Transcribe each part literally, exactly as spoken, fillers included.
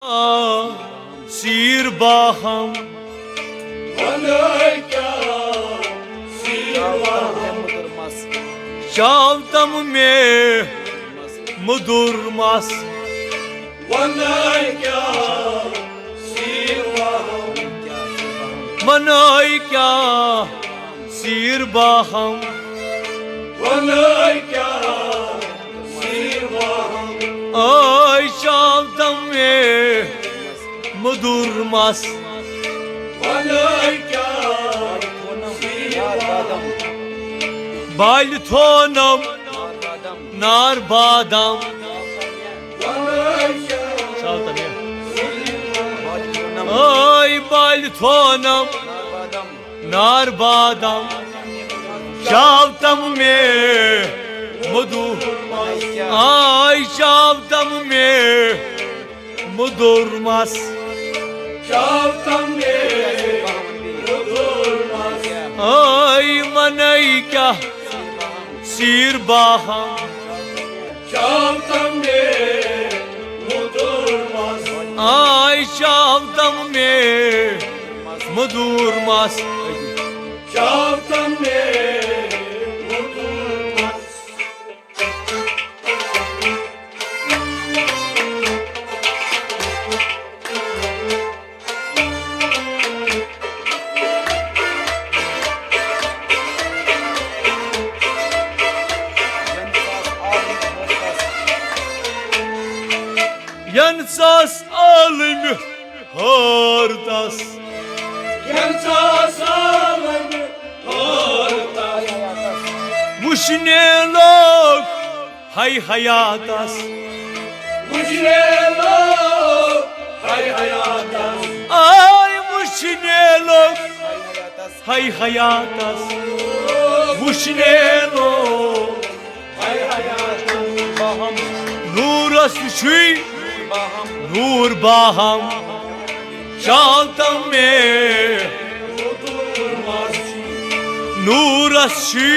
سیر باہم، ونے کیا سیر باہم، چاو تم میں مدور مس، ونے کیا سیر باہم، ونے کیا سیر باہم، ونے کیا سیر باہم، آی چاو تم میں مدور مس، ونے کیا سیر باہم، بال تھونم نار بادام، ونے کیا چاو تم میں، آی بال تھونم نار بادام، چاو تم میں مدو، آی چاو تم میں مدور مس، چاو تم میں مدور مس، آی منائی کیا سیر باہم، چاو تم میں مدور مس، آی چاو تم میں مدور مس، چاو تم میں مدور مس۔ ین ساس عالم حٲرتس، ین ساس عالم حٲرتس، وٕچھنے لوگ ہاے حیاتس، وٕچھنے لوگ ہاے حیاتس، آے وٕچھنے لوگ ہاے حیاتس، وٕچھنے لوگ ہاے حیاتس، نورس چھُے نور باہم، چاو تم میں نورس چھُے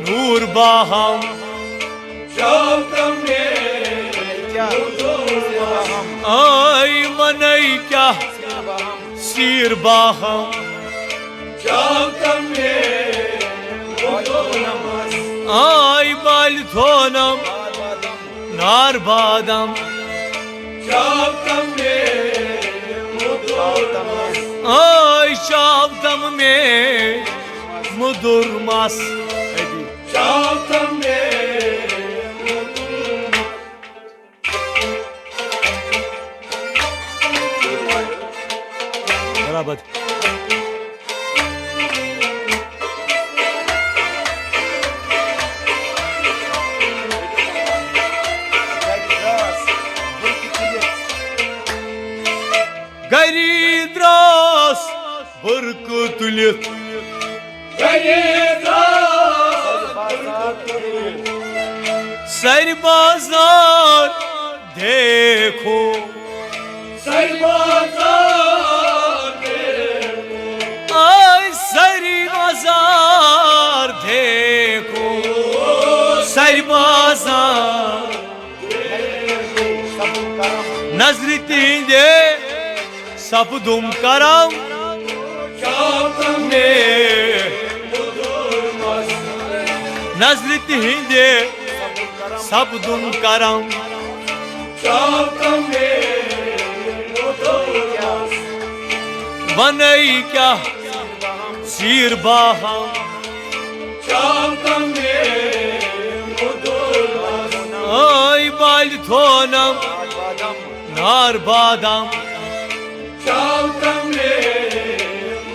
نور باہم، چاو تم میں آی منائی کیا سیر باہم، چاو تم میں آی بال تھونم نار بادام، چاو تم میں آی چاو تم میں مدور مس، چاو تم میں برابر۔ گری دراس برقہٕ تُلِتھ، گری دراس برقہٕ تُلِتھ، سر بازار دیکھو، سر بازار دیکھو، آج سر بازار دیکھو، سر بازار دیکھو۔ نظرِ تِہنٛدِ سپدُم کرم، نظرِ تِہنٛدِ سپدُم کرم۔ ونے کیا سیر باہم، آے بال تھونم نار بادام، چاو تم میں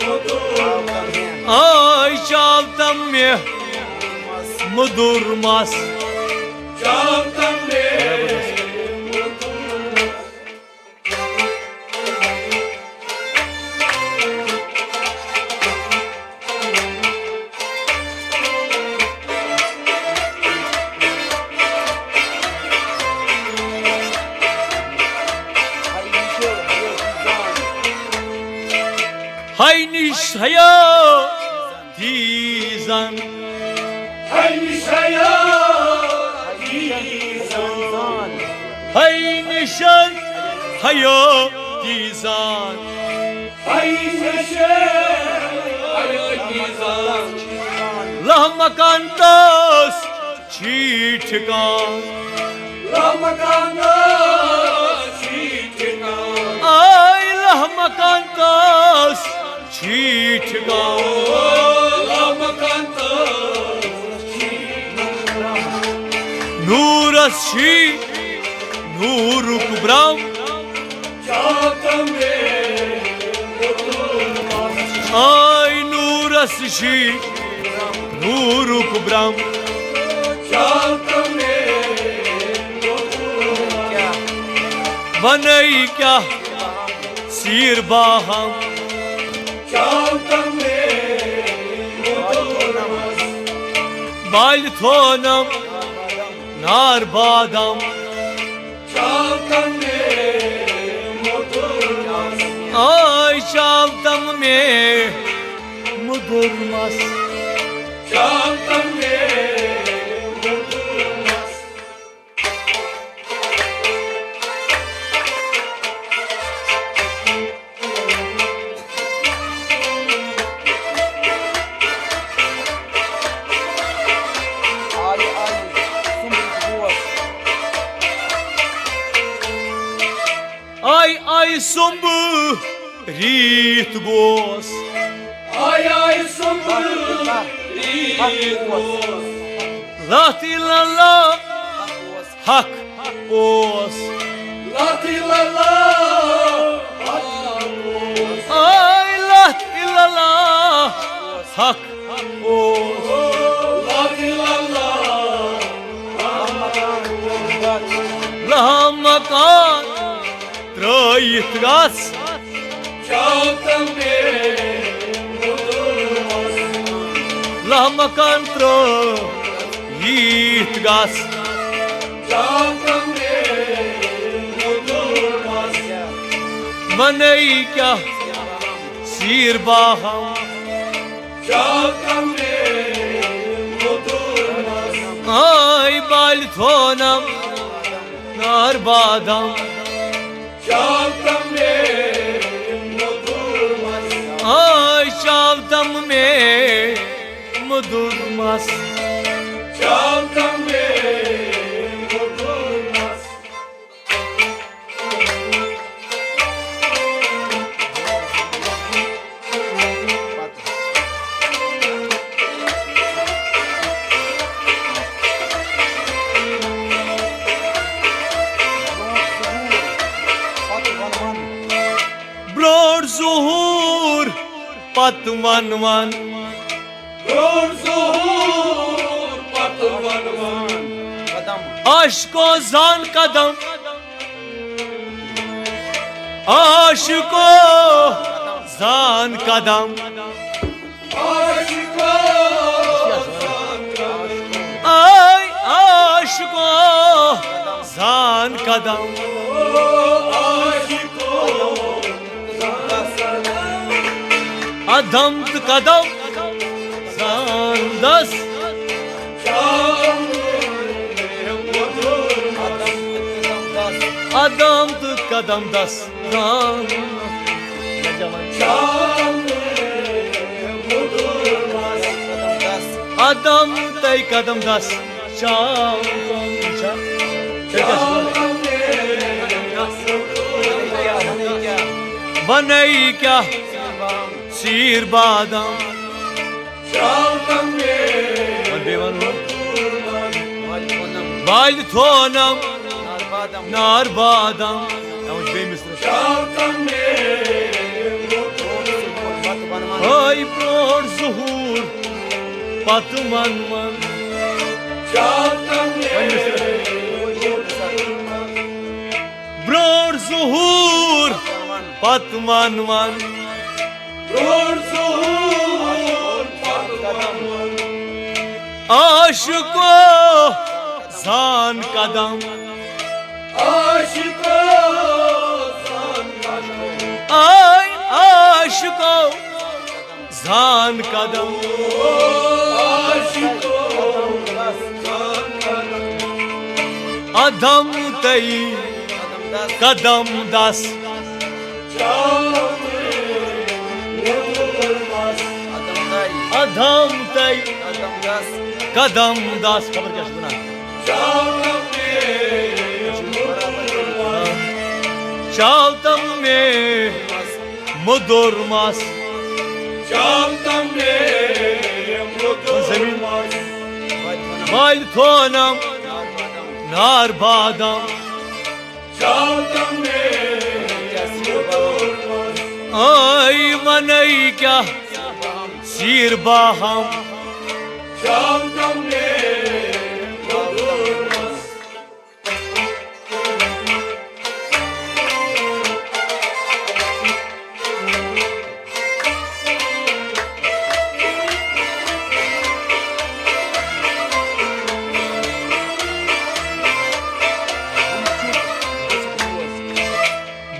مدور مس۔ آے چاو تم میں مدور مس۔ چاو تم میں مدور مس۔ ہاے نِش حیا دیزن۔ ہاے نِش حیا دیزن۔ ہاے نِشن حیاتی زان۔ حیاتی زان۔ لہہ مکان تس چھی ٹھکان۔ لہہ مکان تس چھی ٹھکان۔ آے لہہ مکان تس چھی ٹھکان۔ لہہ مکان تس چھی ٹھکان۔ نورس چھی نورک برم۔ آے نورس چھی نورک برم۔ ونے کیا سیر باہم۔ بال تھونم نار بادم۔ آے چاو تم میں مدر مس۔ آے آے سمب ریت گوس۔ آے آے سمب ریت گوس۔ لا تھی لا لا حق اوس۔ لا تھی لا لا حق اوس۔ آے لا تھی لا لا حق اوس۔ لا تھی لا لا حق اوس۔ لہہ مکان ترٲیِتھ گژھ۔ لہہ مکان ترٲیِتھ گژھ۔ ونے کیا سیر باہم۔ آے بال تھونم نار بادم۔ آے چاو تم میں مدر مس۔ برونٛٹھ ظہور پتہٕ ون ون۔ برونٛٹھ ظہور پتہٕ ون ون۔ عاشقو زان قدم۔ عاشقو زان قدم۔ آے عاشقو زان قدم۔ ادم تہٕ قدم زان دس۔ ادم تہٕ قدم دس۔ ادم تئی قدم دس۔ چاو۔ بنے کیا سیر بادم۔ وۄنۍ بیٚیہِ وَنو۔ بالہِ تھونم نار بادم۔ نہ، وۄنۍ چھُ بیٚیہِ مِصرٕ۔ ہٲے برونٛٹھ ظہوٗر پتہٕ وَن وَن۔ وۄنۍ مِصرٕ۔ برونٛٹھ ظہوٗر پتہٕ وَن وَن۔ برونٛٹھ ظہوٗر پتہٕ وَن وَن۔ عاشقو زان قدم۔ عاشقو زان قدم۔ آے عاشقو زان قدم۔ عاشقو زان قدم۔ ادم تئی قدم دس۔ ادم تئی۔ قدم دس۔ خبر کیٛاہ چھُ ونان؟ چاو تم مے مدر مس۔ زمین۔ مالۍ تھونم نار بادم۔ آے ونے کیٛاہ سیر باہم۔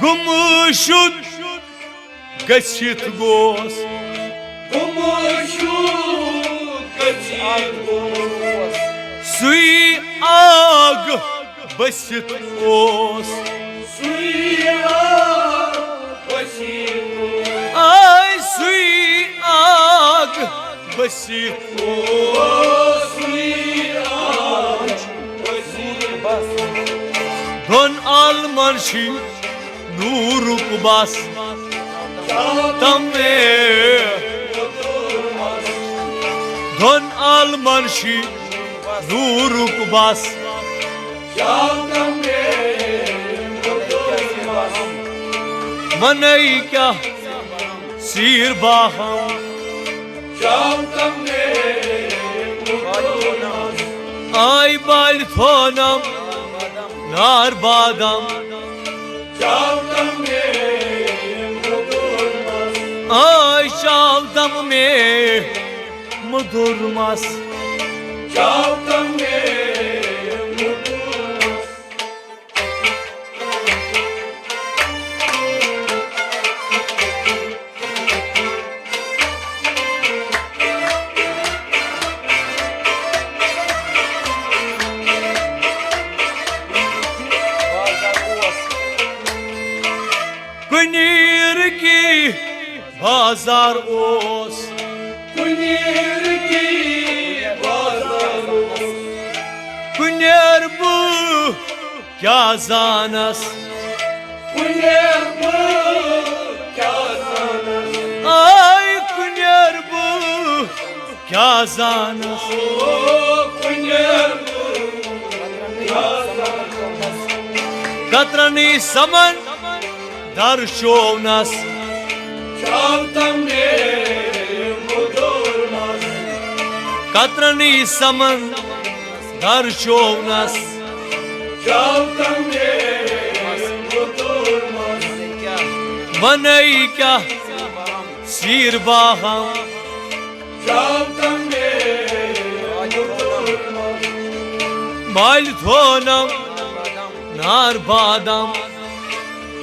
گمشد گژھِتھ گوس۔ گمشد گژھِتھ گوس۔ سُے آگ بٔسِتھ اوس۔ سُے آگ بٔسِتھ اوس۔ آے سُے آگ بٔسِتھ۔ اوس سُے آگ بٔسِتھ۔ دۄن عالمن چھُ نوٗرُک بس۔ تمے۔ دۄن عالمن چھُ نوٗرُک بس۔ ونے کیٛاہ سیر باہم۔ آے بالہِ تھونم نار بادم۔ آے چاو دم مے مدر مس۔ کُنیٖر کی بازار اوس۔ کُنیٖر کی بازار اوس۔ کُنیر بہٕ کیٛاہ زانس؟ کُنیر بہٕ کیٛاہ زانس؟ آے کُنیر بہٕ کیٛاہ زانس؟ او کُنیر بہٕ کیٛاہ زانس؟ کترنٕے سمن در چونس۔ چاو تم مے مدر مس۔ کترنٕے سمن در چونس۔ چاو تم مے مدر مس۔ ونے کیٛاہ سیر باہم۔ چاو تم مے مدر مس۔ مالہِ تھونم نار بادم۔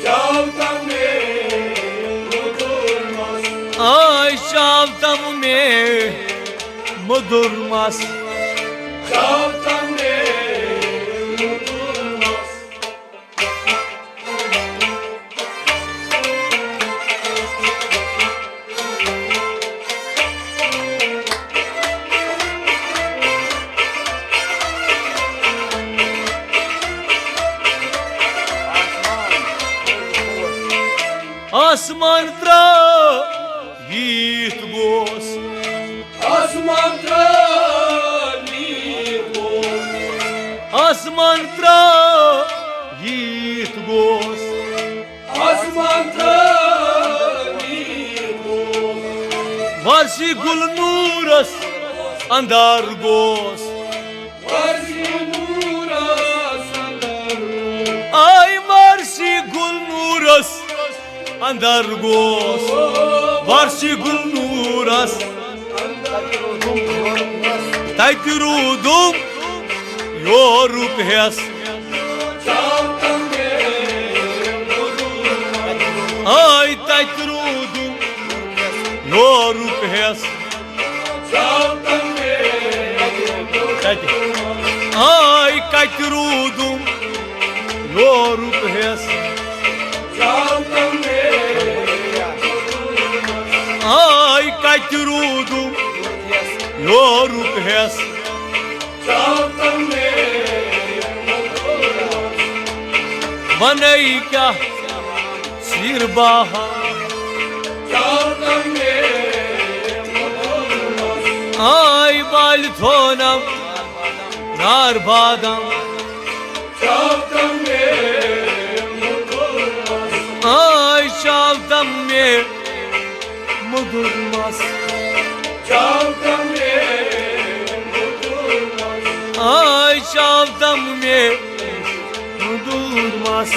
چاو تم مے مدر مس۔ آے چاو تم مے مدر مس۔ چاو تم مے مدر مس۔ آسمان ترٛٲوِتھ گوس۔ آسمان ترٛٲوِتھ گوس۔ آسمان ترٛٲوِتھ گوس۔ آسمان ترٛٲوِتھ گوس۔ وارسی گُل نوٗرس اندر گوس۔ وارسی نوٗرس اندر گوس۔ آے وارسی گُل نوٗرس اندر گوس۔ وارسی گُل نوٗرس۔ تتہِ روٗدُم یورُک حصہٕ۔ آے تتہِ روٗدُم یورُک حصہٕ۔ تتہِ۔ آے کتہِ روٗدُم یورُک حصہٕ۔ اَتہِ روٗدُم یورُک ہٮ۪س۔ وَنَے کیٛاہ سیٖر باہا۔ آے بالہِ تھونم نار بادام۔ آے چاو تم مے مُدُر مَس۔ آے چاو تم مے مُدُر مَس۔